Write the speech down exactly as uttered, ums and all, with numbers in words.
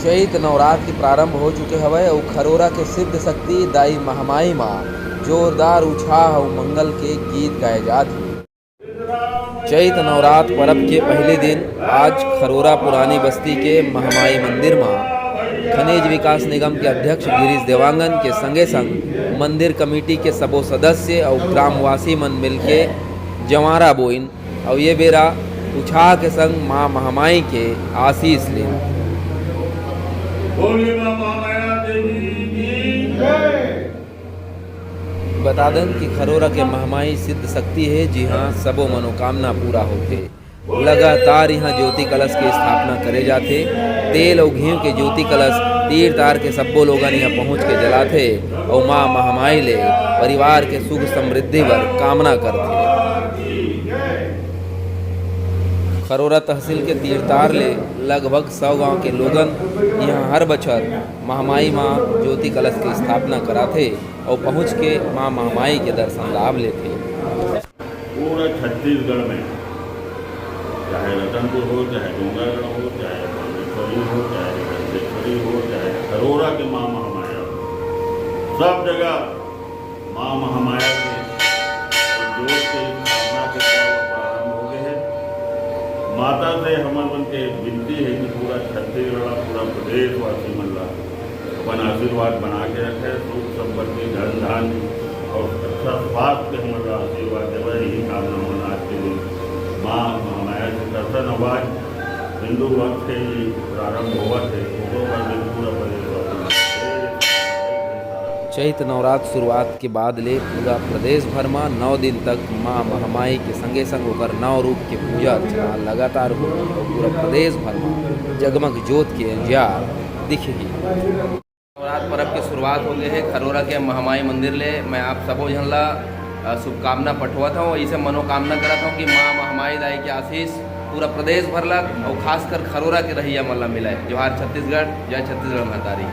चैत नवरात्र के प्रारंभ हो चुके हवय अउ खरोरा के सिद्ध शक्ति दाई महामाई मा जोरदार उछाह अउ मंगल के गीत गाए जात हे। चैत नवरात्र पर्व के पहले दिन आज खरोरा पुरानी बस्ती के महामाई मंदिर मा खनिज विकास निगम के अध्यक्ष गिरीश देवांगन के संगे संग मंदिर कमेटी के सबो सदस्य अउ ग्रामवासी मन मिलके जवारा बोइन अउ ये बेरा उछाह के संग मां महामाई के आशीष लेन। बोलिए मां महामाया देवी की। बता दन कि खरोरा के महामाई सिद्ध शक्ति हे, जिहां सबो मनोकामना पूरा होथे। लगातार इहां ज्योति कलश के स्थापना करे जाथे। तेल अउ घीव के ज्योति कलश तीर तार के सब्बो लोगन इहां पहुंच के जलाथे अउ मां महामाई ले परिवार के सुख समृद्धि बर कामना करथे। खरोरा तहसील के तीर तार ले लगभग सौ गांव के लोगन इहां हर बछर महामाई मां ज्योति कलश के स्थापना कराथे अउ पहुंच के मां महामाई के दर्शन लाभ लेथे। पूरा छत्तीसगढ़ में, चाहे रतनपुर हो, चाहे डोंगरगढ़ हो, चाहे बागेश्वरी हो, चाहे गंजेश्वरी हो, चाहे खरोरा के मां महामाया हो, सब जगह मां महामाया के जोत के स्थापना के पर्व प्रारंभ हो गए हे। माता से हमर मन के विनती हे कि पूरा छत्तीसगढ़, पूरा प्रदेशवासी मन ला अपन आशीर्वाद बना के रखे, सुख समृद्धि, धन धान्य अउ अच्छा स्वास्थ्य के हमन ला आशीर्वाद देवे, यही कामना मन आज के दिन मां महामाया से करथन। अउ आज हिंदू वंश के ही प्रारंभ होवत हे, ओकरो बर भी पूरा प्रदेशवासी मन के चैत नवरात्र शुरुआत के बाद ले पूरा प्रदेश भर म नौ दिन तक मां महामाई के संगे संग ओकर नौ रूप के पूजा अर्चना लगातार होही अउ पूरा प्रदेश भर म जगमग जोत के अंजियार दिखही। नवरात्र पर्व के शुरुआत हो गए हे। खरोरा के महामाई मंदिर ले मैं आप सबो झन ला, अ, शुभकामना पठवत हूँ, इसे मनोकामना करत हूँ कि माँ महामाई दाई के आशीष पूरा प्रदेश भर ला अउ खासकर खरोरा के रहइया मन ला मिले। जोहार छत्तीसगढ़, जय छत्तीसगढ़ महतारी।